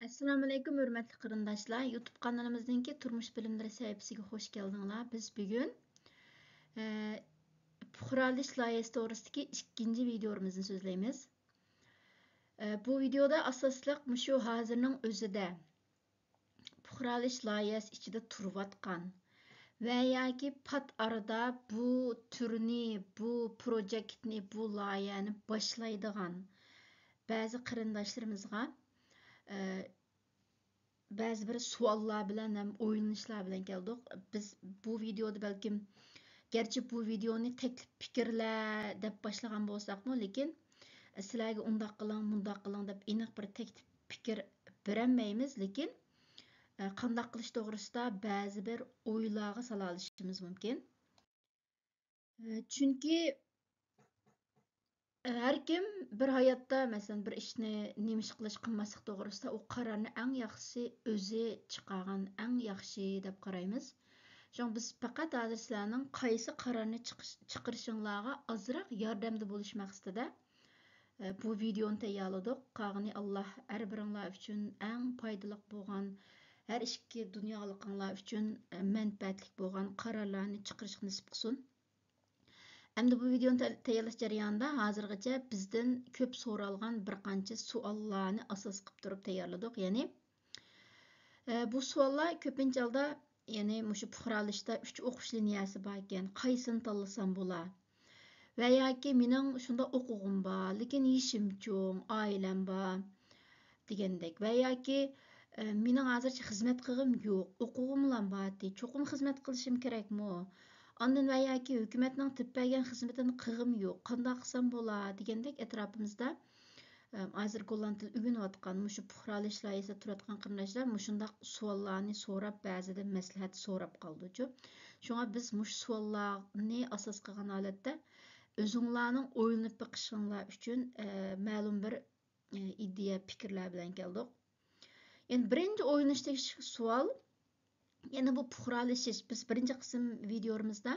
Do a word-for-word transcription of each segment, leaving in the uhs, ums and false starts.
ئەسسالامۇئەلەيكۇم، ھۆرمەتلىك قېرىنداشلار! يۇتۇب قانىلىمىزنىڭكى تۇرمۇش بىلىملىرى سەھىپىسىگە خوش كەلدىڭلار. بىز بۈگۈن، ئە، پۇقرالىشىش لايىھەسى توغرىسىدىكى ئىككىنچى ۋىدىيومىزنى سۆزلەيمىز. ئە، بۇ ۋىدىيودا ئاساسلىق مۇشۇ ھازىرنىڭ ئۆزىدە پۇقرالىشىش لايىھەسى ئىچىدە تۇرۇۋاتقان ۋە ياكى پات ئارىدا بۇ تۈرنى، بۇ پروجېكتنى، بۇ لايىھەنى باشلايدىغان بەزى قېرىنداشلىرىمىزغا، ئە، بەزى بىر سوئاللار بىلەن ھەم ئويلىنىشلار بىلەن كەلدۇق. بىز بۇ ۋىدىيودا بەلكىم، گەرچە بۇ ۋىدىيونى تەكلىپ پىكىرلەر دەپ باشلىغان بولساقمۇ، لېكىن سىلەرگە ئۇنداق قىلىڭ، مۇنداق قىلىڭ دەپ ئېنىق بىر تەكلىپ پىكىر بېرەلمەيمىز، لېكىن، ئە، قانداق قىلىش توغرىسىدا بەزى بىر ئويلارغا سالالىشىمىز مۇمكىن. ئە، چۈنكى، ئە، ھەر كىم بىر ھاياتتا، مەسىلەن، بىر ئىشنى نېمە ئىش قىلىش، قىلماسلىق توغرىسىدا ئۇ قارارنى ئەڭ ياخشىسى ئۆزى چىقارغان ئەڭ ياخشى دەپ قارايمىز. شۇڭا بىز پەقەت ھازىر سىلەرنىڭ قايسى قارارنى چىقىش-، چىقىرىشىڭلارغا ئازراق ياردەمدە بولۇش مەقسىتىدە، ئە، بۇ ۋىدىيونى تەييارلىدۇق. قالغىنى ئاللاھ ھەر بىرىڭلار ئۈچۈن ئەڭ پايدىلىق بولغان، ھەر ئىككى دۇنيالىقىڭلار ئۈچۈن، ئە، مەنپەئەتلىك بولغان قارارلارنى چىقىرىشقا نېسىپ قىلسۇن. ئەمدى بۇ ۋىدىيونى تە-، تەييارلاش جەريانىدا ھازىرغىچە بىزدىن كۆپ سورالغان بىر قانچە سوئاللارنى ئاساس قىلىپ تۇرۇپ تەييارلىدۇق. يەنى، ئە، بۇ سوئاللار كۆپىنچە ھالدا، يەنى مۇشۇ پۇقرالىشىشتا ئۈچ ئوقۇش لىنىيەسى بار ئىكەن، قايسىنى تاللىسام بولا؟ ۋە ياكى مېنىڭ شۇنداق ئوقۇغۇم بار، لېكىن يېشىم چوڭ، ئائىلەم بار دېگەندەك. ۋە ياكى، ئە، مېنىڭ ھازىرچە خىزمەت قىلغۇم يوق، ئوقۇغۇملا بارتى، چوقۇم خىزمەت قىلىشىم كېرەكمۇ؟ ئاندىن ۋە ياكى ھۆكۈمەتنىڭ تېپىپ بەرگەن خىزمىتىنى قىلغۇم يوق، قانداق قىلسام بولا؟ دېگەندەك ئەتراپىمىزدا، ئە، ھازىر گوللاند تىلى ئۆگىنىۋاتقان، مۇشۇ پۇقرالىشىش لايىھەسىدە تۇرۇۋاتقان قېرىنداشلار مۇشۇنداق سوئاللارنى سوراپ، بەزىدە مەسلىھەت سوراپ قالىدۇچۇ. شۇڭا بىز مۇشۇ سوئاللارنى ئاساس قىلغان ھالەتتە ئۆزۈڭلارنىڭ ئويلىنىپ بېقىشىڭلار ئۈچۈن، ئە، مەلۇم بىر، ئە، ئىدىيە، پىكىرلەر بىلەن كەلدۇق. يەنى بىرىنچى ئويلىنىشتىكى سوئال، يەنى بۇ پۇقرالىشىش، بىز بىرىنچى قىسىم ۋىدىيولىرىمىزدا،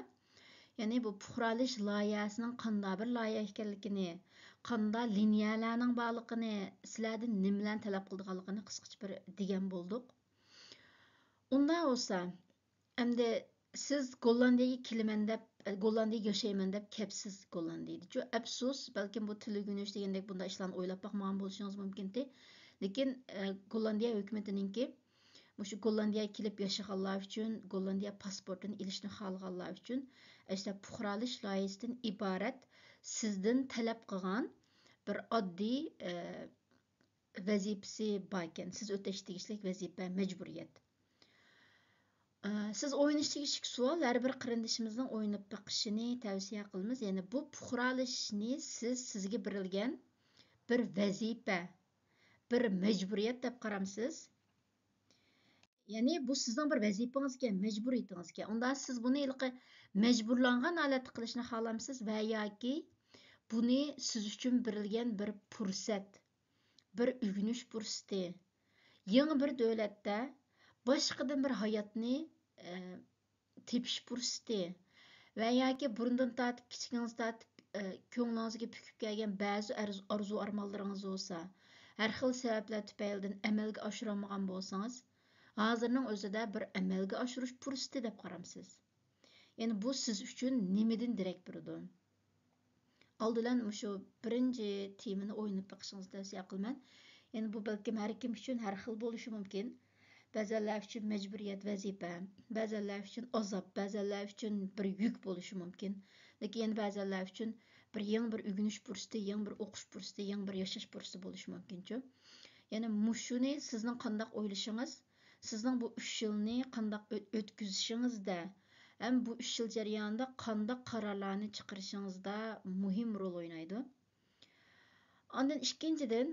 يەنى بۇ پۇقرالىشىش لايىھەسىنىڭ قانداق بىر لايىھە ئىكەنلىكىنى، قانداق لىنىيەلەرنىڭ بارلىقىنى، سىلەردىن نېمىلەرنى تەلەپ قىلىدىغانلىقىنى قىسقىچە بىر دېگەن بولدۇق. ئۇنداق بولسا، ئەمدى سىز گوللاندىيەگە كېلىمەن دەپ، گوللاندىيەگە ياشايمەن دەپ كەپسىز گوللاندىيەدىچۇ. ئەپسۇس، بەلكىم بۇ تىل ئۆگىنىش دېگەندەك بۇنداق ئىشلارنى ئويلاپ باقمىغان بولۇشىڭىز مۇمكىنتى. لېكىن، ئە، گوللاندىيە ھۆكۈمىتىنىڭكى مۇشۇ گوللاندىيەگە كېلىپ ياشىغانلار ئۈچۈن، گوللاندىيە پاسپورتىنى ئېلىشنى خالىغانلار ئۈچۈن، ئىشتە پۇقرالىش لايىھەسىدىن ئىبارەت سىزدىن تەلەپ قىلغان بىر ئاددىي، ئە، ۋەزىپىسى باركەن، سىز ئۆتەش تېگىشلىك ۋەزىپە، مەجبۇرىيەت. ئە، سىز ئويلىنىش تېگىشلىك سوئال، ھەر بىر قېرىندىشىمىزنىڭ ئويلىنىپ بېقىشىنى تەۋسىيە قىلىمىز. يەنى بۇ پۇقرالىشىشنى سىز سىزگە بېرىلگەن بىر ۋەزىپە، بىر مەجبۇرىيەت دەپ قارامسىز؟ يەنى بۇ سىزنىڭ بىر ۋەزىپىڭىزكەن، مەجبۇرىيىتىڭىزكەن. ئۇندا سىز بۇنى ھېلىقى مەجبۇرلانغان ھالەتتە قىلىشنى خالامسىز ۋە ياكى بۇنى سىز ئۈچۈن بېرىلگەن بىر پۇرسەت، بىر ئۆگىنىش پۇرسىتى، يېڭى بىر دۆلەتتە باشقىدىن بىر ھاياتنى، ئە، تېپىش پۇرسىتى ۋە ياكى بۇرۇندىن تارتىپ، كىچىكىڭىزدىن تارتىپ، ئە، كۆڭلىڭىزگە پۈكۈپ كەلگەن بەزى ئەرز-، ئارزۇ-ئارمانلىرىڭىز بولسا، ھەر خىل سەۋەبلەر تۈپەيلىدىن ئەمەلگە ئاشۇرالمىغان بولسىڭىز، ھازىرنىڭ ئۆزىدە بىر ئەمەلگە ئاشۇرۇش پۇرسىتى دەپ قارامسىز؟ يەنى بۇ سىز ئۈچۈن نېمىدىن دېرەك بېرىدۇ؟ ئالدى بىلەن مۇشۇ بىرىنچى تېمىنى ئويلىنىپ بېقىشىڭىزنى تەۋسىيە قىلىمەن. يەنى بۇ بەلكىم ھەر كىم ئۈچۈن ھەر خىل بولۇشى مۇمكىن. بەزەنلەر ئۈچۈن مەجبۇرىيەت، ۋەزىپە، بەزەنلەر ئۈچۈن ئازاب، بەزەنلەر ئۈچۈن بىر يۈك بولۇشى مۇمكىن. لېكىن يەنە بەزەنلەر ئۈچۈن بىر يېڭى بىر ئۆگىنىش پۇرسىتى، يېڭى بىر ئوقۇش پۇرسىتى، يېڭى بىر ياشاش پۇرسىتى بولۇشى مۇمكىنچۇ. يەنى مۇشۇنى سىزنىڭ قانداق ئويلىشىڭىز، سىزنىڭ بۇ ئۈچ يىلنى قانداق ئۆ-، ئۆتكۈزۈشىڭىزدە ھەم بۇ ئۈچ يىل جەريانىدا قانداق قارارلارنى چىقىرىشىڭىزدا مۇھىم رول ئوينايدۇ. ئاندىن ئىككىنچىدىن،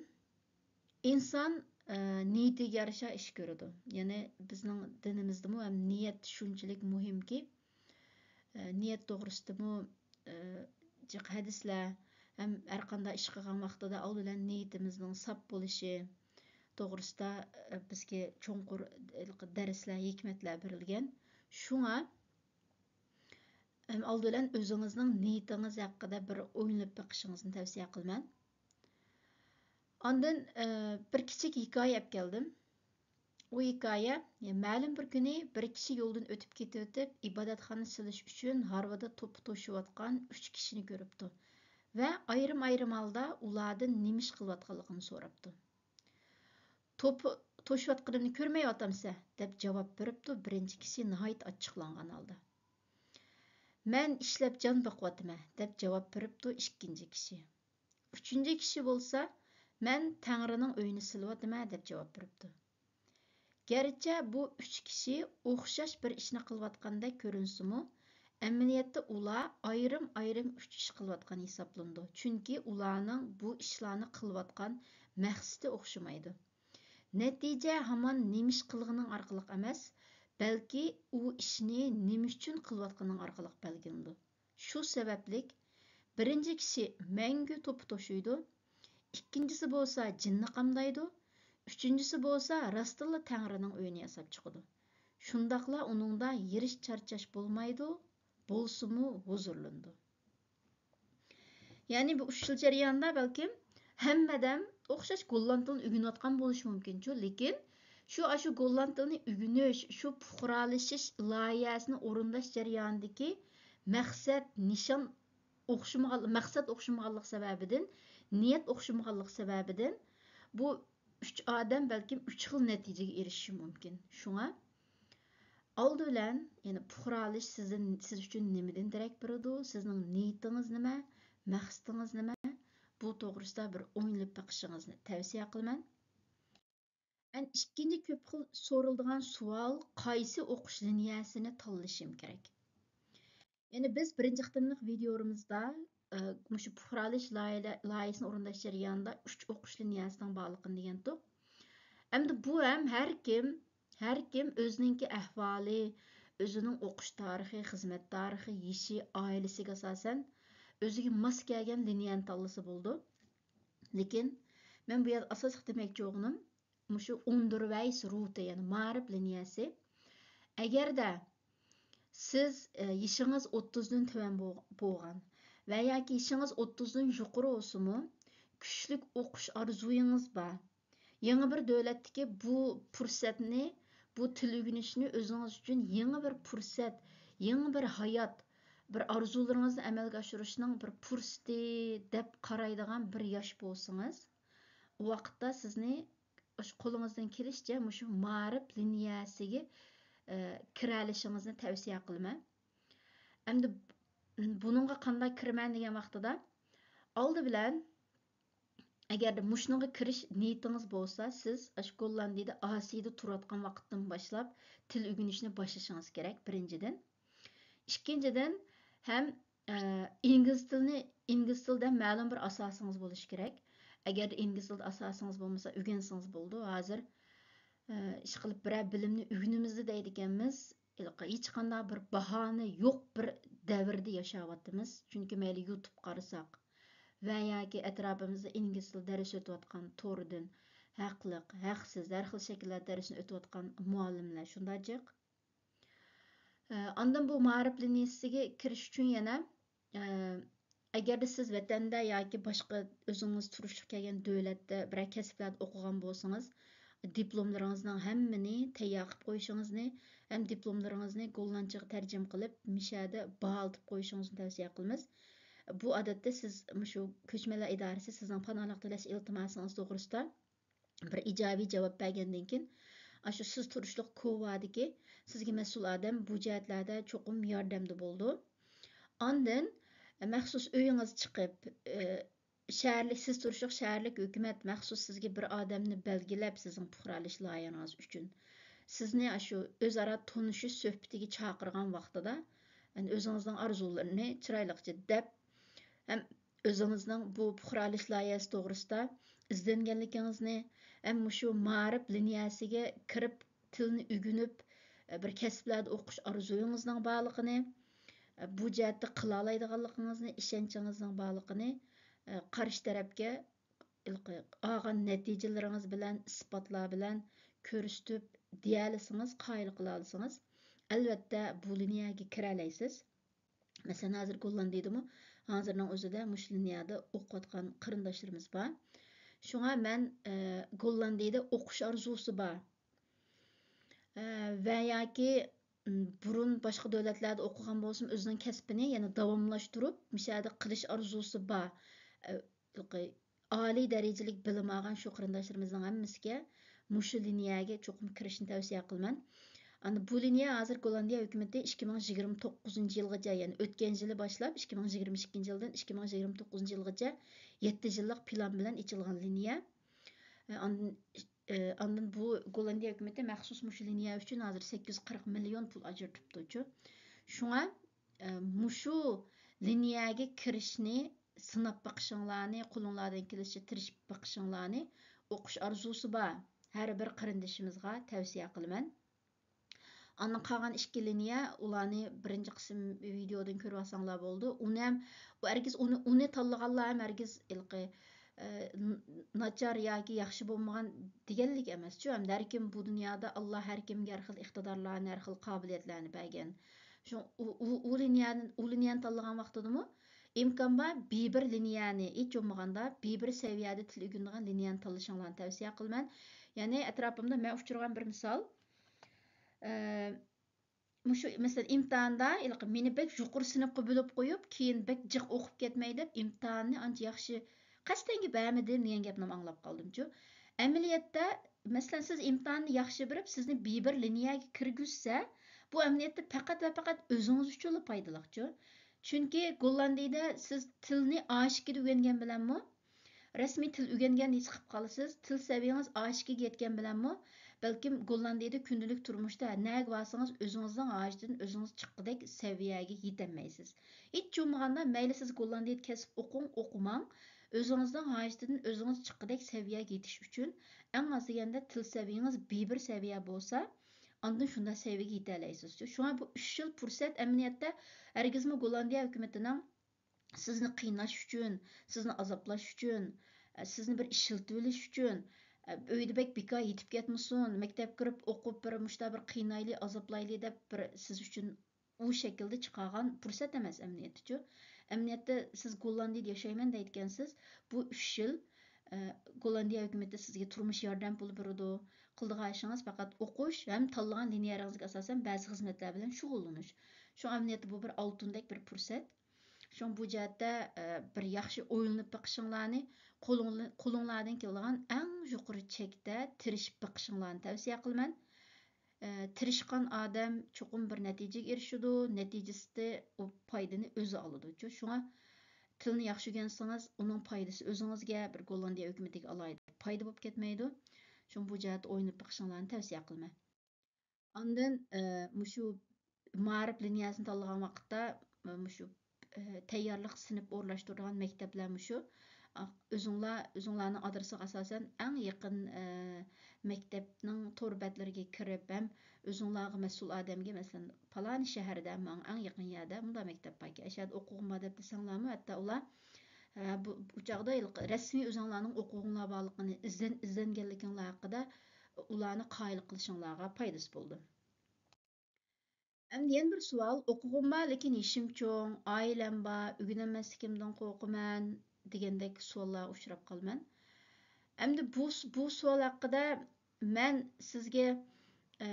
ئىنسان، ئە، نىيىتىگە يارىشا ئىش كۆرىدۇ. يەنى بىزنىڭ دىنىمىزدىمۇ ھەم نىيەت شۇنچىلىك مۇھىمكى، ئە، نىيەت توغرىسىدىمۇ، ئە، جىق ھەدىسلەر ھەم ھەر قانداق ئىش قىلغان ۋاقتىدا ئالدى بىلەن نىيىتىمىزنىڭ ساپ بولۇشى توغرىسىدا، ئە، بىزگە چوڭقۇر دەرسلەر، ھېكمەتلەر بېرىلگەن. شۇڭا، ئەم، ئالدى بىلەن ئۆزىڭىزنىڭ نىيىتىڭىز ھەققىدە بىر ئويلىنىپ بېقىشىڭىزنى تەۋسىيە قىلىمەن. ئاندىن، ئە، بىر كىچىك ھېكايە ئەپ كەلدىم. ئۇ ھېكايە، مەلۇم بىر كۈنى بىر كىشى يولدىن ئۆتۈپ كېتىۋېتىپ، ئىبادەتخانا سېلىش ئۈچۈن ھارۋىدا توپا توشۇۋاتقان ئۈچ كىشىنى كۆرۈپتۇ ۋە ئايرىم-ئايرىم ھالدا ئۇلاردىن نېمە ئىش قىلىۋاتقانلىقىنى سوراپتۇ. «توپا توشۇۋاتقىنىمنى كۆرمەيۋاتامسەن؟» دەپ جاۋاب بېرىپتۇ بىرىنچى كىشى ناھايىتى ئاچچىقلانغان ھالدا. «مەن ئىشلەپ جان بېقىۋاتىمەن» دەپ جاۋاب بېرىپتۇ ئىككىنچى كىشى. ئۈچىنچى كىشى بولسا، «مەن تەڭرىنىڭ ئۆيىنى سېلىۋاتىمەن» دەپ جاۋاب بېرىپتۇ. گەرچە بۇ ئۈچ كىشى ئوخشاش بىر ئىشنى قىلىۋاتقاندەك كۆرۈنسىمۇ، ئەمەلىيەتتە ئۇلار ئايرىم-ئايرىم ئۈچ ئىش قىلىۋاتقان ھېسابلىنىدۇ، چۈنكى ئۇلارنىڭ بۇ ئىشلارنى قىلىۋاتقان مەقسىتى ئوخشىمايدۇ. نەتىجە ھامان نېمە ئىش قىلغىنىڭ ئارقىلىق ئەمەس، بەلكى ئۇ ئىشنى نېمە ئۈچۈن قىلىۋاتقىنىڭ ئارقىلىق بەلگىلىنىدۇ. شۇ سەۋەبلىك، بىرىنچى كىشى مەڭگۈ توپا توشۇيدۇ، ئىككىنچىسى بولسا جىننى قامدايدۇ، ئۈچىنچىسى بولسا راستتىنلا تەڭرىنىڭ ئۆيىنى ياساپ چىقىدۇ. شۇنداقلا ئۇنىڭدا ھېرىس-چارچاش بولمايدۇ، بولسىمۇ ھۇزۇرلىنىدۇ. يەنى بۇ ئۈچ يىل جەريانىدا بەلكىم ھەممە ئادەم ئوخشاش گوللاند تىلىنى ئۆگىنىۋاتقان بولۇشى مۇمكىنچۇ، لېكىن شۇ، ئاشۇ گوللاند تىلىنى ئۆگىنىش، شۇ پۇقرالىشىش لايىھەسىنى ئورۇنداش جەريانىدىكى مەقسەت، نىشان ئوخشىمىغان، مەقسەت ئوخشىمىغانلىق سەۋەبىدىن، نىيەت ئوخشىمىغانلىق سەۋەبىدىن بۇ ئۈچ ئادەم بەلكىم ئۈچ خىل نەتىجىگە ئېرىشىشى مۇمكىن. شۇڭا ئالدى بىلەن، يەنى پۇقرالىش سىزدىن، سىز ئۈچۈن نېمىدىن دېرەك بېرىدۇ؟ سىزنىڭ نىيىتىڭىز نېمە؟ مەقسىتىڭىز نېمە؟ بۇ توغرىسىدا بىر ئويلىنىپ بېقىشىڭىزنى تەۋسىيە قىلىمەن. ئەن ئىككىنچى كۆپ خىل سورىلىدىغان سوئال، قايسى ئوقۇش لىنىيەسىنى تاللىشىم كېرەك؟ يەنى بىز بىرىنچى قېتىملىق ۋىدىيومىزدا، ئە، مۇشۇ پۇقرالىش لايىھە-، لايىھەسىنى ئورۇنداش جەريانىدا ئۈچ ئوقۇش لىنىيەسىنىڭ بارلىقىنى دېگەنتۇق. ئەمدى بۇ ھەم ھەر كىم، ھەر كىم ئۆزىنىڭكى ئەھۋالى، ئۆزىنىڭ ئوقۇش تارىخى، خىزمەت تارىخى، يېشى، ئائىلىسىگە ئاساسەن ئۆزىگە ماس كەلگەن لىنىيەنى تاللىسا بولىدۇ. لېكىن مەن بۇ يەردە ئاساسلىق دېمەكچى بولغىنىم، مۇشۇ ئۇندرۋەيس روتى، يەنى مائارىپ لىنىيەسى. ئەگەردە سىز، ئە، يېشىڭىز ئوتتۇزدىن تۆۋەن بو-، بولغان ۋە ياكى يېشىڭىز ئوتتۇزدىن يۇقىرى بولسىمۇ، كۈچلۈك ئوقۇش ئارزۇيىڭىز بار، يېڭى بىر دۆلەتتىكى بۇ پۇرسەتنى، بۇ تىل ئۆگىنىشنى ئۆزىڭىز ئۈچۈن يېڭى بىر پۇرسەت، يېڭى بىر ھايات، بىر ئارزۇلىرىڭىزنى ئەمەلگە ئاشۇرۇشنىڭ بىر پۇرسىتى دەپ قارايدىغان بىر ياش بولسىڭىز، ئۇ ۋاقىتتا سىزنى ئاشۇ قولىڭىزدىن كېلىشىچە مۇشۇ مائارىپ لىنىيەسىگە، ئە، كىرەلىشىڭىزنى تەۋسىيە قىلىمەن. ئەمدى بۇنىڭغا قانداق كىرىمەن دېگەن ۋاقتىدا، ئالدى بىلەن، ئەگەردە مۇشۇنىڭغا كىرىش نىيىتىڭىز بولسا، سىز ئاشۇ گوللاندىيىدە ئاسىيدا تۇرۇۋاتقان ۋاقىتتىن باشلاپ تىل ئۆگىنىشنى باشلىشىڭىز كېرەك، بىرىنچىدىن. ئىككىنچىدىن، ھەم، ئە، ئىنگلىز تىلىنى، ئىنگلىز تىلىدا مەلۇم بىر ئاساسىڭىز بولۇشى كېرەك. ئەگەردە ئىنگلىز تىلىدا ئاساسىڭىز بولمىسا، ئۆگەنسىڭىز بولىدۇ. ھازىر، ئە، ئىشقىلىپ بىرەر بىلىمنى ئۆگىنىمىزدە دەيدىكەنمىز، ھېلىقى ھېچقانداق بىر باھانە يوق بىر دەۋردە ياشاۋاتىمىز. چۈنكى مەيلى يۇتۇب قارىساق ۋە ياكى ئەتراپىمىزدا ئىنگلىز تىلى دەرس ئۆتۈۋاتقان توردىن ھەقلىق، ھەقسىز، ھەر خىل شەكىللەردە دەرسنى ئۆتۈۋاتقان مۇئەللىملەر شۇنداق جىق. ئە، ئاندىن بۇ مائارىپ لىنىيەسىگە كىرىش ئۈچۈن يەنە، ئە، ئەگەردە سىز ۋەتەندە ياكى باشقا ئۆزىڭىز تۇرۇشلۇق كەلگەن دۆلەتتە بىرەر كەسىپلەردە ئوقۇغان بولسىڭىز، دىپلوملىرىڭىزنىڭ ھەممىنى تەييار قىلىپ قويۇشىڭىزنى ھەم دىپلوملىرىڭىزنى گوللاندچىغا تەرجىمە قىلىپ، مىشەدە باھالىتىپ قويۇشىڭىزنى تەۋسىيە قىلىمىز. بۇ، ئادەتتە، سىز مۇشۇ كۆچمەنلەر ئىدارىسى سىزنىڭ پاناھلىق تىلەش ئىلتىماسىڭىز توغرىسىدا بىر ئىجابىي جاۋاب بەرگەندىن كېيىن، ئاشۇ سىز تۇرۇشلۇق كوۋادىكى سىزگە مەسئۇل ئادەم بۇ جەھەتلەردە چوقۇم ياردەمدە بولىدۇ. ئاندىن مەخسۇس ئۆيىڭىز چىقىپ، ئى، شەھەرلىك، سىز تۇرۇشلۇق شەھەرلىك ھۆكۈمەت مەخسۇس سىزگە بىر ئادەمنى بەلگىلەپ، سىزنىڭ پۇقرالىشىش لايىھەڭىز ئۈچۈن سىزنى ئاشۇ ئۆزئارا تونۇشۇش سۆھبىتىگە چاقىرغان ۋاقتىدا، يەنى ئۆزىڭىزنىڭ ئارزۇلىرىنى چىرايلىقچە دەپ، ھەم ئۆزىڭىزنىڭ بۇ پۇقرالىشىش لايىھەسى توغرىسىدا ئىزدەنگەنلىكىڭىزنى، ھەم مۇشۇ مائارىپ لىنىيەسىگە كىرىپ، تىلنى ئۆگىنىپ، بىر كەسىپلەردە ئوقۇش ئارزۇيىڭىزنىڭ بارلىقىنى، بۇ جەھەتتە قىلالايدىغانلىقىڭىزنى، ئىشەنچىڭىزنىڭ بارلىقىنى قارشى تەرەپكە ھېلىقى ئالغان نەتىجىلىرىڭىز بىلەن، ئىسپاتلار بىلەن كۆرسىتىپ دېيەلىسىڭىز، قايىل قىلالىسىڭىز، ئەلۋەتتە، بۇ لىنىيەگە كىرەلەيسىز. مەسىلەن، ھازىر گوللاندىيىدىمۇ ھازىرنىڭ ئۆزىدە مۇشۇ لىنىيەدە ئوقۇۋاتقان قېرىنداشلىرىمىز بار. شۇڭا مەن، ئە، گوللاندىيىدە ئوقۇش ئارزۇسى بار، ئە، ۋە ياكى، م، بۇرۇن باشقا دۆلەتلەردە ئوقۇغان بولسىمۇ، ئۆزىنىڭ كەسپىنى يەنە داۋاملاشتۇرۇپ، مۇشۇ يەردە قىلىش ئارزۇسى بار، ئە، ئالىي دەرىجىلىك بىلىم ئالغان شۇ قېرىنداشلىرىمىزنىڭ ھەممىسىگە مۇشۇ لىنىيەگە چوقۇم كىرىشنى تەۋسىيە قىلىمەن. ئاندىن بۇ لىنىيە ھازىر گوللاندىيە ھۆكۈمىتى ئىككى مىڭ يىگىرمە توققۇزىنچى يىلغىچە، يەنى ئۆتكەن يىلى باشلاپ، ئىككى مىڭ يىگىرمە ئىككىنچى يىلدىن ئىككى مىڭ يىگىرمە توققۇزىنچى يىلغىچە يەتتە يىللىق پىلان بىلەن ئېچىلغان لىنىيە. ئاندىن، ئاندىن بۇ گوللاندىيە ھۆكۈمىتى مەخسۇس مۇشۇ لىنىيە ئۈچۈن ھازىر سەككىز يۈز قىرىق مىليون پۇل ئاجرىتىپتۇچۇ. شۇڭا، ئە، مۇشۇ لىنىيەگە كىرىشنى سىناپ بېقىشىڭلارنى، قولۇڭلاردىن كېلىشىچە تىرىشىپ بېقىشىڭلارنى ئوقۇش ئارزۇسى بار ھەر بىر قېرىندىشىمىزغا تەۋسىيە قىلىمەن. ئاندىن قالغان ئىككى لىنىيە، ئۇلارنى بىرىنچى قىسىم ۋىدېودىن كۆرۈۋالساڭلار بولىدۇ. ئۇنى ھەم، ئۇ ھەرگىز ئۇنى، ئۇنى تاللىغانلار ھەم ھەرگىز ھېلىقى، ئە، ن-، ناچار ياكى ياخشى بولمىغان دېگەنلىك ئەمەسچۇ. ھەم ھەركىم بۇ دۇنيادا ئاللا ھەركىمگە ھەر خىل ئىقتىدارلارنى، ھەر خىل قابىلىيەتلەرنى بەرگەن. شۇ ئۇ، ئۇ، ئۇ لىنىيەنى، ئۇ لىنىيەنى تاللىغان ۋاقتىدىمۇ ئىمكان بار بىر بىر لىنىيەنى، ھېچ بولمىغاندا بىر بىر سەۋىيەدە تىل ئۆگىنىدىغان لىنىيەنى تاللىشىڭلارنى تەۋسىيە قىلىمەن. يەنى ئەتراپىمدا مەن ئۇچرىغان بىر مىسال، ئە، مۇشۇ، مەسىلەن، ئىمتىھاندا ھېلىقى مېنى بەك يۇقىرى سىنىپقا بۆلۈپ قويۇپ، كېيىن بەك جىق ئوقۇپ كەتمەي دەپ، ئىمتىھاننى ئانچە ياخشى، قەستەنگە بەرمىدىم دېگەن گەپنى ئاڭلاپ قالدىمچۇ. ئەمەلىيەتتە، مەسىلەن، سىز ئىمتىھاننى ياخشى بېرىپ، سىزنى بىر بىر لىنىيەگە كىرگۈزسە، بۇ ئەمەلىيەتتە پەقەت ۋە پەقەت ئۆزىڭىز ئۈچۈنلا پايدىلىقچۇ. چۈنكى گوللاندىيىدە سىز تىلنى ئاشىكىدە ئۆگەنگەن بىلەنمۇ، رەسمىي تىل ئۆگەنگەندە ھېس قىلىپ قالىسىز، تىل سەۋىيىڭىز ئاشىكىگە يەتكەن بىلەنمۇ، بەلكىم گوللاندىيىدە كۈندىلىك تۇرمۇشتا نەگە بارسىڭىز، ئۆزىڭىزنىڭ ھاجىتىدىن ئۆزىڭىز چىققۇدەك سەۋىيەگە يېتەلمەيسىز. ھېچ بولمىغاندا، مەيلى سىز گوللاندىيىدە كەسىپ ئوقۇڭ، ئوقۇماڭ، ئۆزىڭىزنىڭ ھاجىتىدىن ئۆزىڭىز چىققۇدەك سەۋىيەگە يېتىش ئۈچۈن، ئەڭ ئاز دېگەندە تىل سەۋىيىڭىز بىر بىر سەۋىيە بولسا، ئاندىن شۇنداق سەۋىيەگە يېتەلەيسىز. شۇڭا بۇ ئۈچ يىل پۇرسەت ئەمەلىيەتتە ھەرگىزمۇ گوللاندىيە ھۆكۈمىتىنىڭ سىزنى قىيناش ئۈچۈن، سىزنى ئازابلاش ئۈچۈن، سىزنى بىر ئىشلىتىۋېلىش ئۈچۈن، ئۆيدە بەك بىكار يېتىپ كەتمىسۇن، مەكتەپكە كىرىپ ئوقۇپ بىر مۇشۇنداق بىر قىينايلى، ئازابلايلى دەپ بىر سىز ئۈچۈن ئۇ شەكىلدە چىقارغان پۇرسەت ئەمەس ئەمەلىيەتتىچۇ. ئەمەلىيەتتە سىز گوللاندىيىدە ياشايمەن دەيدىكەنسىز، بۇ ئۈچ يىل، ئە، گوللاندىيە ھۆكۈمىتى سىزگە تۇرمۇش ياردەم پۇلى بېرىدۇ. قىلىدىغان ئىشىڭىز پەقەت ئوقۇش ھەم تاللىغان لىنىيەلىرىڭىزگە ئاساسەن بەزى خىزمەتلەر بىلەن شۇغۇللىنىش. شۇڭا ئەمەلىيەتتە بۇ بىر ئالتۇندەك بىر پۇرسەت. شۇڭا بۇ جەھەتتە، ئە، بىر ياخشى ئويلىنىپ بېقىشىڭلارنى، قولۇڭ-، قولۇڭلاردىن كېلىدىغان ئەڭ يۇقىرى چەكتە تىرىشىپ بېقىشىڭلارنى تەۋسىيە قىلىمەن. ئە، تىرىشقان ئادەم چوقۇم بىر نەتىجىگە ئېرىشىدۇ، نەتىجىسىدە ئۇ پايدىنى ئۆزى ئالىدۇچۇ. شۇڭا تىلنى ياخشى ئۆگەنسىڭىز، ئۇنىڭ پايدىسى ئۆزىڭىزگە، بىر گوللاندىيە ھۆكۈمىتىگە ئالاھىدە پايدا بولۇپ كەتمەيدۇ. شۇڭا بۇ جەھەتتە ئويلىنىپ بېقىشىڭلارنى تەۋسىيە قىلىمەن. ئاندىن، ئە، مۇشۇ مائارىپ لىنىيەسىنى تاللىغان ۋاقىتتا، ئە، مۇشۇ، ئە، تەييارلىق سىنىپ ئورۇنلاشتۇرىدىغان مەكتەپلەر مۇشۇ. ئا، ئۆزۈڭلار، ئۆزۈڭلارنىڭ ئادرېسىغا ئاساسەن ئەڭ يېقىن، ئە، مەكتەپنىڭ تور بەتلىرىگە كىرىپ ھەم ئۆزۈڭلارغا مەسئۇل ئادەمگە، مەسىلەن، پالانى شەھەردە ماڭا ئەڭ يېقىن يەردە مۇنداق مەكتەپ باركەن، ئەشەدە ئوقۇغۇم بار دەپ دېسەڭلارمۇ، ھەتتا ئۇلار، ھە، بۇ، بۇ چاغدا ھېلىقى رەسمىي ئۆزۈڭلارنىڭ ئوقۇغۇڭلار بارلىقىنى، ئىزدەن-، ئىزدەنگەنلىكىڭلار ھەققىدە ئۇلارنى قايىل قىلىشىڭلارغا پايدىسى بولىدۇ. ئەمدى يەنە بىر سوئال، ئوقۇغۇم بار، لېكىن يېشىم چوڭ، ئائىلەم بار، ئۆگىنەلمەسلىكىمدىن قورقىمەن، دېگەندەك سوئاللارغا ئۇچراپ قالىمەن. ئەمدى بۇ، بۇ سوئال ھەققىدە مەن سىزگە، ئە،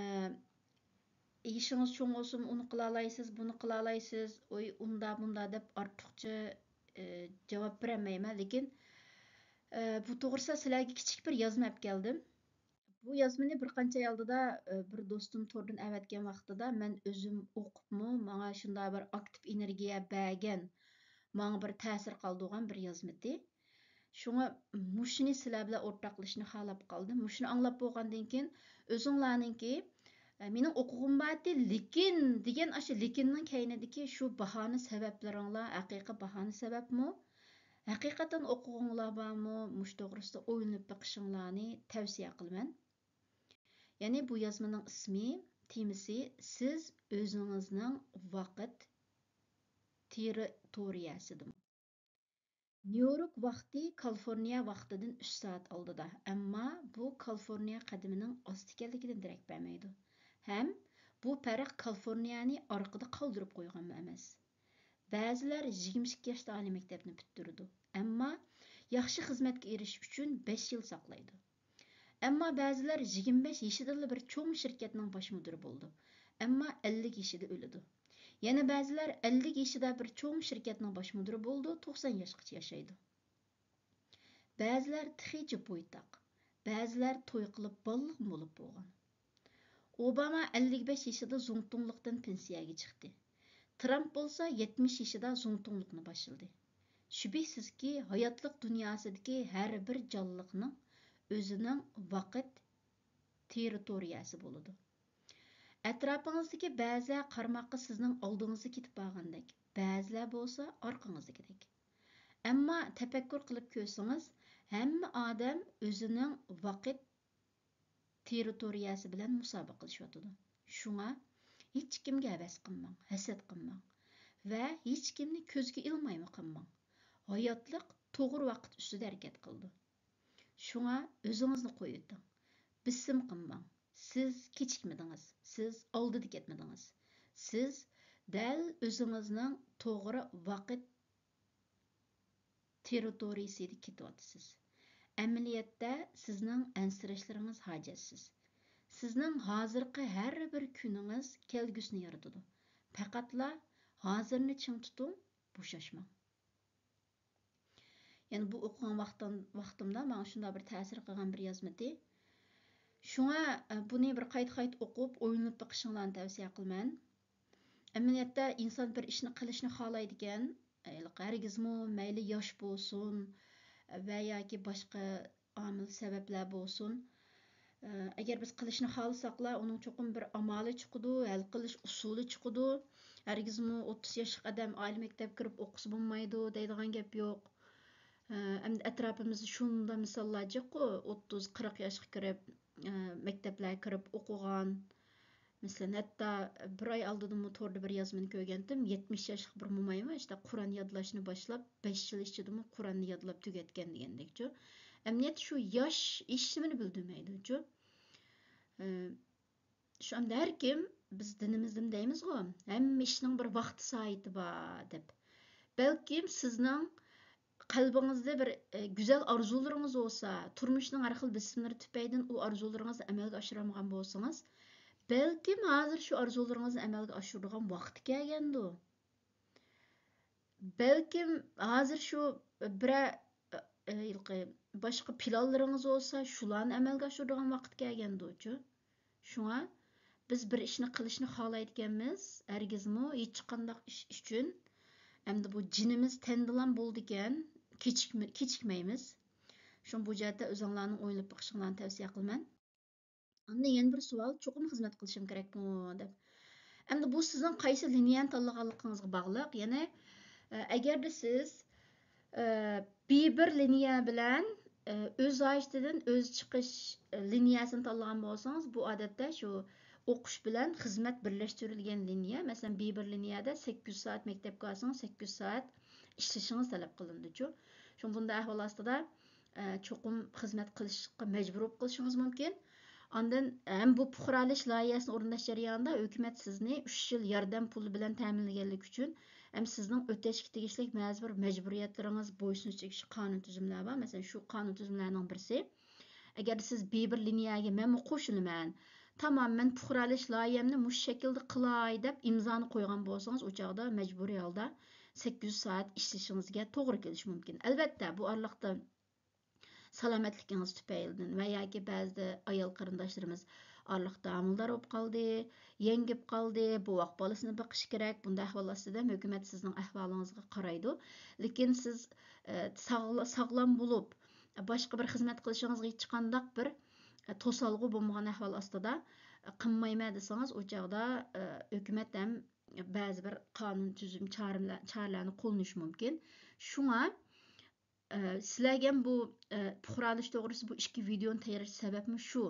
يېشىڭىز چوڭ بولسىمۇ ئۇنى قىلالايسىز، بۇنى قىلالايسىز، ئۇي، ئۇندا، بۇندا دەپ ئارتۇقچە، ئە، جاۋاب بېرەلمەيمەن. لېكىن، ئە، بۇ توغرىسىدا سىلەرگە كىچىك بىر يازما ئەپ كەلدىم. بۇ يازمىنى بىر قانچە ئاي ئالدىدا، ئە، بىر دوستۇم توردىن ئەۋەتكەن ۋاقتىدا مەن ئۆزۈم ئوقۇپمۇ، ماڭا شۇنداق بىر ئاكتىپ ئېنېرگىيە بەرگەن، ماڭا بىر تەسىر قالدۇرغان بىر يازمىتى. شۇڭا مۇشۇنى سىلەر بىلەن ئورتاقلىشىشنى خالاپ قالدىم. مۇشۇنى ئاڭلاپ بولغاندىن كېيىن ئۆزۈڭلارنىڭكى، ئە، مېنىڭ ئوقۇغۇم بارتى، لېكىن دېگەن ئاشۇ لېكىننىڭ كەينىدىكى شۇ باھانە سەۋەبلىرىڭلار ھەقىقىي باھانە سەۋەبمۇ؟ ھەقىقەتەن ئوقۇغۇڭلار بارمۇ؟ مۇشۇ توغرىسىدا ئويلىنىپ بېقىشىڭلارنى تەۋسىيە قىلىمەن. يەنى بۇ يازمىنىڭ ئىسمى، تېمىسى، سىز ئۆزىڭىزنىڭ ۋاقىت تېررىتورىيەسىدىمۇ؟ نيۇ يورك ۋاقتى كالىفورنىيە ۋاقتىدىن ئۈچ سائەت ئالدىدا، ئەمما بۇ كالىفورنىيە قەدىمىنىڭ ئاستا ئىكەنلىكىدىن دېرەك بەرمەيدۇ. ھەم بۇ پەرق كالىفورنىيەنى ئارقىدا قالدۇرۇپ قويغانمۇ ئەمەس. بەزىلەر يىگىرمە ئىككى ياشتا ئالىي مەكتەپنى پۈتتۈرىدۇ، ئەمما ياخشى خىزمەتكە ئېرىشىش ئۈچۈن بەش يىل ساقلايدۇ. ئەمما بەزىلەر يىگىرمە بەش يېشىدىلا بىر چوڭ شىركەتنىڭ باش مۇدىرى بولىدۇ، ئەمما ئەللىك يېشىدا ئۆلىدۇ. يەنە بەزىلەر ئەللىك يېشىدا بىر چوڭ شىركەتنىڭ باش مۇدىرى بولىدۇ، توقسان ياشقىچە ياشايدۇ. بەزىلەر تېخىچە بويتاق، بەزىلەر توي قىلىپ بالىلىقمۇ بولۇپ بولغان. ئوباما ئەللىك بەش يېشىدا زۇڭتۇڭلۇقتىن پېنسىيەگە چىقتى. ترامپ بولسا يەتمىش يېشىدا زۇڭتۇڭلۇقنى باشلىدى. شۈبھىسىزكى، ھاياتلىق دۇنياسىدىكى ھەر بىر جانلىقنىڭ ئۆزىنىڭ ۋاقىت تېررىتورىيەسى بولىدۇ. ئەتراپىڭىزدىكى بەزىلەر قارىماققا سىزنىڭ ئالدىڭىزدا كېتىپ بارغاندەك، بەزىلەر بولسا ئارقىڭىزدىكىدەك. ئەمما تەپەككۇر قىلىپ كۆرسىڭىز، ھەممە ئادەم ئۆزىنىڭ ۋاقىت تېررىتورىيەسى بىلەن مۇسابىقىلىشىۋاتىدۇ. شۇڭا ھېچكىمگە ھەۋەس قىلماڭ، ھەسەت قىلماڭ ۋە ھېچكىمنى كۆزگە ئىلمايمۇ قىلماڭ. ھاياتلىق توغرا ۋاقىت ئۈستىدە ھەرىكەت قىلىدۇ. شۇڭا ئۆزىڭىزنى قويۇۋېتىڭ. بېسىم قىلماڭ. سىز كېچىكمىدىڭىز. سىز ئالدىدا كەتمىدىڭىز. سىز دەل ئۆزىڭىزنىڭ توغرا ۋاقىت تېررىتورىيىسىدا كېتىۋاتىسىز. ئەمەلىيەتتە سىزنىڭ ئەنسىرەشلىرىڭىز ھاجەتسىز. سىزنىڭ ھازىرقى ھەر بىر كۈنىڭىز كەلگۈسىنى يارىتىدۇ. پەقەتلا ھازىرنى چىڭ تۇتۇڭ، بوشاشماڭ. يەنى بۇ ئوقۇغان ۋاقتىم-، ۋاقتىمدا ماڭا شۇنداق بىر تەسىر قىلغان بىر يازمىتى. شۇڭا، ئە، بۇنى بىر قايتا-قايتا ئوقۇپ، ئويلىنىپ بېقىشىڭلارنى تەۋسىيە قىلىمەن. ئەمەلىيەتتە ئىنسان بىر ئىشنى قىلىشنى خالايدىكەن، ھېلىقى ھەرگىزمۇ مەيلى ياش بولسۇن ۋە ياكى باشقا ئامىل سەۋەبلەر بولسۇن، ئەگەر بىز قىلىشنى خالىساقلا، ئۇنىڭ چوقۇم بىر ئامالى چىقىدۇ، ھەل قىلىش ئۇسۇلى چىقىدۇ. ھەرگىزمۇ ئوتتۇز ياشلىق ئادەم ئالىي مەكتەپكە كىرىپ ئوقۇسا بولمايدۇ دەيدىغان گەپ يوق. ئەمدى ئەتراپىمىزدا شۇنداق مىساللار جىققۇ، ئوتتۇز، قىرىق ياشقا كىرىپ، مەكتەپلەرگە كىرىپ ئوقۇغان. مەسىلەن، ھەتتا بىر ئاي ئالدىدىمۇ توردا بىر يازمىنى كۆرگەنتىم. يەتمىش ياشلىق بىر موماي بار، ئىشتە قۇرئان يادلاشنى باشلاپ، بەش يىل ئىچىدىمۇ قۇرئاننى يادلاپ تۈگەتكەن دېگەندەكچۇ. ئەمەلىيەتتە شۇ ياش ھېچنېمىنى بىلدۈرمەيدۇچۇ. ئى، شۇ ئەمدى ھەر كىم، بىز دىنىمىزدىمۇ دەيمىزغۇ، ھەممە ئىشنىڭ بىر ۋاقتى سائىتى بار دەپ. بەلكىم سىزنىڭ قەلبىڭىزدە بىر، ئە، گۈزەل ئارزۇلىرىڭىز بولسا، تۇرمۇشنىڭ ھەر خىل بېسىملىرى تۈپەيلىدىن ئۇ ئارزۇلىرىڭىزنى ئەمەلگە ئاشۇرالمىغان بولسىڭىز، بەلكىم ھازىر شۇ ئارزۇلىرىڭىزنى ئەمەلگە ئاشۇرىدىغان ۋاقتى كەلگەندۇ. بەلكىم ھازىر شۇ بىرەر، ئە، ھېلىقى باشقا پىلانلىرىڭىز بولسا، شۇلارنى ئەمەلگە ئاشۇرىدىغان ۋاقىت كەلگەندۇچۇ. شۇڭا بىز بىر ئىشنى قىلىشنى خالايدىكەنمىز، ھەرگىزمۇ ھېچقانداق ئىش ئۈچۈن، ئەمدى بۇ جېنىمىز تەندىلا بولىدىكەن، كېچىكمە-، كېچىكمەيمىز. شۇڭا بۇ جەھەتتە ئۆزۈڭلارنىڭ ئويلىنىپ بېقىشىڭلارنى تەۋسىيە قىلىمەن. ئاندىن يەنە بىر سوئال، چوقۇم خىزمەت قىلىشىم كېرەكمۇ دەپ. ئەمدى بۇ سىزنىڭ قايسى لىنىيەنى تاللىغانلىقىڭىزغا باغلىق. يەنى، ئە، ئەگەردە سىز، ئە، بى بىر لىنىيە بىلەن، ئە، ئۆز ھاجىتىدىن ئۆز چىقىش، ئە، لىنىيەسىنى تاللىغان بولسىڭىز، بۇ ئادەتتە شۇ ئوقۇش بىلەن خىزمەت بىرلەشتۈرۈلگەن لىنىيە. مەسىلەن، بى بىر لىنىيەدە سەككىز يۈز سائەت مەكتەپكە بارسىڭىز، سەككىز يۈز سائەت ئىشلىشىڭىز تەلەپ قىلىنىدۇچۇ. شۇڭا بۇنداق ئەھۋال ئاستىدا، ئە، چوقۇم خىزمەت قىلىشقا مەجبۇر بولۇپ قېلىشىڭىز مۇمكىن. ئاندىن ھەم بۇ پۇقرالىشىش لايىھەسىنى ئورۇنداش جەريانىدا ھۆكۈمەت سىزنى ئۈچ يىل ياردەم پۇلى بىلەن تەمىنلىگەنلىكى ئۈچۈن ھەم سىزنىڭ ئۆتەشكە تېگىشلىك بەزى بىر مەجبۇرىيەتلىرىڭىز، بويسۇنۇش تېگىشلىك قانۇن تۈزۈملەر بار. مەسىلەن، شۇ قانۇن تۈزۈملەرنىڭ بىرسى، ئەگەر سىز بى بىر لىنىيەگە مەنمۇ قوشۇلىمەن، تامام، مەن پۇقرالىشىش لايىھەمنى مۇشۇ شەكىلدە قىلاي دەپ ئىمزانى قويغان بولسىڭىز، ئۇ چاغدا مەجبۇرىي ھالدا سەككىز يۈز سائەت ئىشلىشىڭىزگە توغرا كېلىشى مۇمكىن. ئەلۋەتتە، بۇ ئارىلىقتا سالامەتلىكىڭىز تۈپەيلىدىن ۋە ياكى بەزىدە ئايال قېرىنداشلىرىمىز ئارىلىقتا ھامىلىدار بولۇپ قالدى، يەڭگىپ قالدى، بوۋاق بالىسىنى بېقىش كېرەك. بۇنداق ئەھۋال ئاستىدا ھۆكۈمەت سىزنىڭ ئەھۋالىڭىزغا قارايدۇ. لېكىن سىز، ئە، ساغلا-، ساغلام بولۇپ، باشقا بىر خىزمەت قىلىشىڭىزغا ھېچقانداق بىر، ئە، توسالغۇ بولمىغان ئەھۋال ئاستىدا، ئە، قىلمايمەن دېسىڭىز، ئۇ چاغدا، ئە، ھۆكۈمەت ھەم بەزى بىر قانۇن تۈزۈم چارىلە-، چارىلەرنى قوللىنىشى مۇمكىن. شۇڭا، ئە، سىلەرگە ھەم بۇ، ئە، پۇقرالىشىش توغرىسىدا بۇ ئىككى ۋىدېئونى تەييارلاش سەۋەبمۇ شۇ.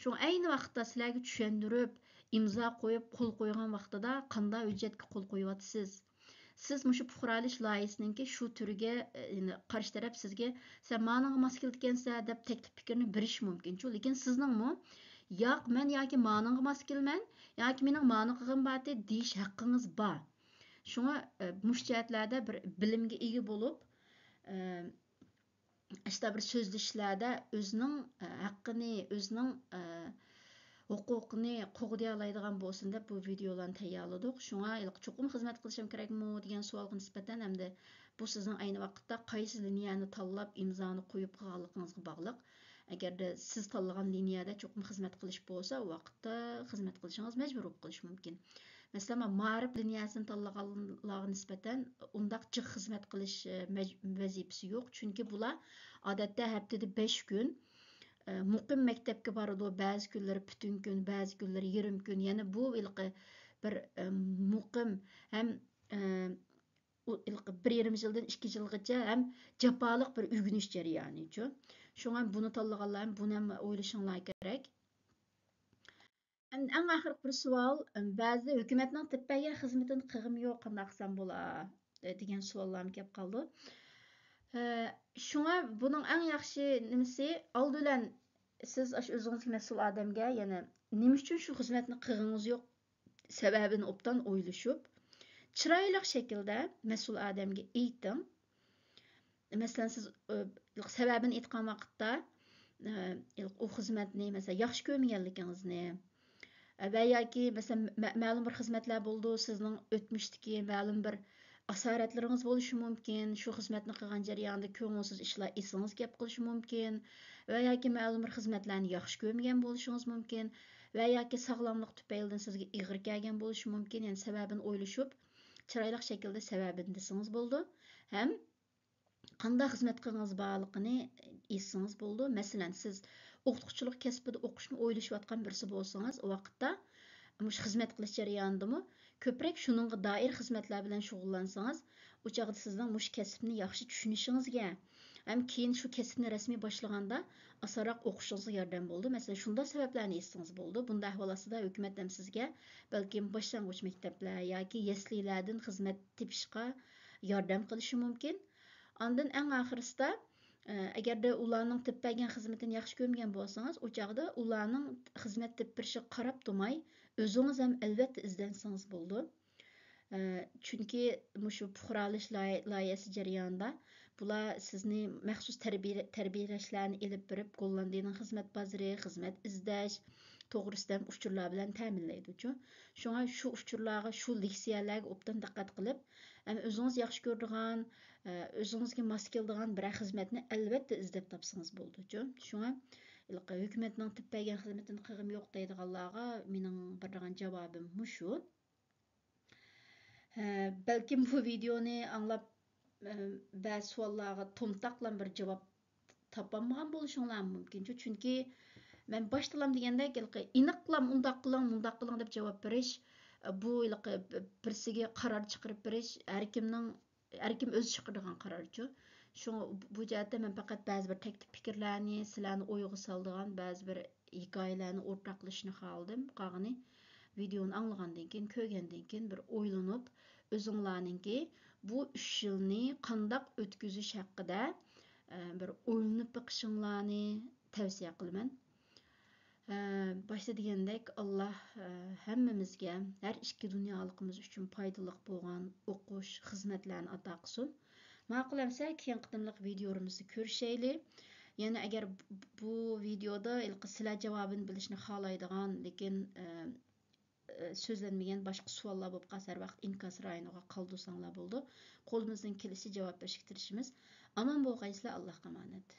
شۇڭا ئەينى ۋاقىتتا سىلەرگە چۈشەندۈرۈپ، ئىمزا قويۇپ، قول قويغان ۋاقتىدا قانداق ھۆججەتكە قول قويۇۋاتىسىز؟ سىز مۇشۇ پۇقرالىشىش لايىھىسىنىڭكى شۇ تۈرىگە، ئە، يەنى قارشى تەرەپ سىزگە، «سەن مانىڭغا ماس كېلىدىكەنسەن» دەپ تەكلىپ پىكىرنى بېرىشى مۇمكىنچۇ. لېكىن سىزنىڭمۇ، «ياق، مەن ياكى مانىڭغا ماس كېلىمەن، ياكى مېنىڭ مانىڭغا قىلغۇم بارتى» دېيىش ھەققىڭىز بار. شۇڭا، ئە، مۇشۇ جەھەتلەردە بىر بىلىمگە ئىگە بولۇپ، ئە، ئىشتا بىر سۆزلىشىشلەردە ئۆزىنىڭ، ئە، ھەققىنى، ئۆزىنىڭ، ئە، ھوقۇقىنى قوغدىيالايدىغان بولسۇن دەپ بۇ ۋىدېئولارنى تەييارلىدۇق. شۇڭا ھېلىقى چوقۇم خىزمەت قىلىشىم كېرەكمۇ دېگەن سوئالغا نىسبەتەن، ئەمدى بۇ سىزنىڭ ئەينى ۋاقىتتا قايسى لىنىيەنى تاللاپ، ئىمزانى قويۇپ قىلغانلىقىڭىزغا باغلىق. ئەگەردە سىز تاللىغان لىنىيەدە چوقۇم خىزمەت قىلىش بولسا، ئۇ ۋاقىتتا خىزمەت قىلىشىڭىز مەجبۇر بولۇپ قېلىشى مۇمكىن. مەسىلەن، مائارىپ لىنىيەسىنى تاللىغانلارغا نىسبەتەن ئۇنداق جىق خىزمەت قىلىش، ئە، مەج-، ۋەزىپىسى يوق. چۈنكى بۇلار ئادەتتە ھەپتىدە بەش كۈن، ئە، مۇقىم مەكتەپكە بارىدۇ. بەزى كۈنلىرى پۈتۈن كۈن، بەزى كۈنلىرى يېرىم كۈن. يەنى بۇ ھېلىقى بىر، ئە، مۇقىم ھەم، ئە، ئۇ ھېلىقى بىر يېرىم يىلدىن ئىككى يىلغىچە ھەم جاپالىق بىر ئۆگىنىش جەريانىچۇ. شۇڭا بۇنى تاللىغانلار ھەم بۇنى ھەم ئويلىشىڭلار كېرەك. ئەمدى ئەڭ ئاخىرقى بىر سوئال، بەزىدە ھۆكۈمەتنىڭ تېپىپ بەرگەن خىزمىتىنى قىلغۇم يوق، قانداق قىلسام بولا، دېگەن سوئاللارمۇ كەپ قالىدۇ. ئە، شۇڭا بۇنىڭ ئەڭ ياخشى نېمىسى، ئالدى بىلەن سىز ئاشۇ ئۆزىڭىزگە مەسئۇل ئادەمگە، يەنى نېمە ئۈچۈن شۇ خىزمەتنى قىلغىڭىز يوق سەۋەبىنى ئوبدان ئويلىشىپ، چىرايلىق شەكىلدە مەسئۇل ئادەمگە ئېيتىڭ. مەسىلەن، سىز، ئە، سەۋەبىنى ئېيتقان ۋاقىتتا، ئە، ئۇ خىزمەتنى، مەسىلەن، ياخشى كۆرمىگەنلىكىڭىزنى، ئە، ۋە ياكى، مەسىلەن، مە-، مەلۇم بىر خىزمەتلەر بولىدۇ، سىزنىڭ ئۆتمۈشتىكى مەلۇم بىر ئاسارەتلىرىڭىز بولۇشى مۇمكىن، شۇ خىزمەتنى قىلغان جەريانىدا كۆڭۈلسىز ئىشلار ئېسىڭىزگە كەپ قېلىشى مۇمكىن، ۋە ياكى مەلۇم بىر خىزمەتلەرنى ياخشى كۆرمىگەن بولۇشىڭىز مۇمكىن، ۋە ياكى ساغلاملىق تۈپەيلىدىن سىزگە ئېغىر كەلگەن بولۇشى مۇمكىن. يەنى سەۋەبىنى ئويلىشىپ، چىرايلىق شەكىلدە سەۋەبىنى دېسىڭىز بولىدۇ. ھەم قانداق خىزمەت قىلغىڭىز بارلىقىنى ئېيتسىڭىز بولىدۇ. مەسىلەن، سىز ئوقۇتقۇچىلىق كەسپىدە ئوقۇشنى ئويلىشىۋاتقان بىرسى بولسىڭىز، ئۇ ۋاقىتتا مۇشۇ خىزمەت قىلىش جەريانىدىمۇ كۆپرەك شۇنىڭغا دائىر خىزمەتلەر بىلەن شۇغۇللانسىڭىز، ئۇ چاغدا سىزنىڭ مۇشۇ كەسىپنى ياخشى چۈشىنىشىڭىزگە ھەم كېيىن شۇ كەسىپنى رەسمىي باشلىغاندا ئاسانراق ئوقۇشىڭىزغا ياردەم بولىدۇ. مەسىلەن، شۇنداق سەۋەبلەرنى ئېيتسىڭىز بولىدۇ. بۇنداق ئەھۋال ئاستىدا ھۆكۈمەت ھەم سىزگە بەلكىم باشلانغۇچ مەكتەپلەر ياكى يەسلىلەردىن خىزمەت تېپىشقا ياردەم قىلىشى مۇمكىن. ئاندىن ئەڭ ئاخىرىسىدا، ئە، ئەگەردە ئۇلارنىڭ تېپىپ بەرگەن خىزمىتىنى ياخشى كۆرمىگەن بولسىڭىز، ئۇ چاغدا ئۇلارنىڭ خىزمەت تېپىپ بېرىشىگە قاراپ تۇرماي، ئۆزىڭىز ھەم ئەلۋەتتە ئىزدەنسىڭىز بولىدۇ. ئە، چۈنكى مۇشۇ پۇقرالىشىش لاي-، لايىھەسى جەريانىدا بۇلار سىزنى مەخسۇس تەربىيە-، تەربىيەلەشلەرنى ئېلىپ بېرىپ، گوللاندىيىنىڭ خىزمەت بازىرى، خىزمەت ئىزدەش توغرىسىدا ھەم ئۇچۇرلار بىلەن تەمىنلەيدۇچۇ. شۇڭا شۇ ئۇچۇرلارغا، شۇ لېكسىيەلەرگە ئوبدان دىققەت قىلىپ، ھەم ئۆزىڭىز ياخشى كۆرىدىغان، ئە، ئۆزىڭىزگە ماس كېلىدىغان بىرەر خىزمەتنى ئەلۋەتتە ئىزدەپ تاپسىڭىز بولىدۇچۇ. شۇڭا ھېلىقى ھۆكۈمەتنىڭ تېپىپ بەرگەن خىزمىتىنى قىلغۇم يوق دەيدىغانلارغا مېنىڭ بېرىدىغان جاۋابىم مۇشۇ. ھە، بەلكىم بۇ ۋىدېئونى ئاڭلاپ، ئە، بەزى سوئاللارغا تومتاقلام بىر جاۋاب تاپالمىغان بولۇشۇڭلار مۇمكىنچۇ. چۈنكى مەن باشتىلام دېگەندەك، ھېلىقى ئېنىقلام ئۇنداق قىلىڭ، مۇنداق قىلىڭ دەپ جاۋاب بېرىش، ئە، بۇ ھېلىقى ب-، بىرسىگە قارار چىقىرىپ بېرىش ھەركىمنىڭ، ھەركىم ئۆزى چىقىرىدىغان قارارچۇ. شۇڭا بۇ جەھەتتە مەن پەقەت بەزى بىر تەكلىپ پىكىرلەرنى، سىلەرنى ئويغا سالىدىغان بەزى بىر ھېكايىلەرنى ئورتاقلىشىشنى خالىدىم. قالغىنى ۋىدېئونى ئاڭلىغاندىن كېيىن، كۆرگەندىن كېيىن بىر ئويلىنىپ، ئۆزۈڭلارنىڭكى بۇ ئۈچ يىلنى قانداق ئۆتكۈزۈش ھەققىدە، ئە، بىر ئويلىنىپ بېقىشىڭلارنى تەۋسىيە قىلىمەن. ئە، باشتا دېگەندەك، ئاللا، ئە، ھەممىمىزگە ھەر ئىككى دۇنيالىقىمىز ئۈچۈن پايدىلىق بولغان ئوقۇش، خىزمەتلەرنى ئاتا قىلسۇن. ماقۇل ئەمسە، كېيىنكى قېتىملىق ۋىدېئولىرىمىزدا كۆرۈشەيلى. يەنە ئەگەر ب-، بۇ ۋىدېئودا ھېلىقى سىلەر جاۋابىنى بىلىشنى خالايدىغان، لېكىن، ئە، ئە، سۆزلەنمىگەن باشقا سوئاللار بولۇپ قالسا، ھەر ۋاقىت ئىنكاس رايونىغا قالدۇرساڭلار بولىدۇ. قولىمىزدىن كېلىشىچە جاۋاب بېرىشكە تىرىشىمىز. ئامان بولغايسىلەر، ئاللاھقا ئامانەت.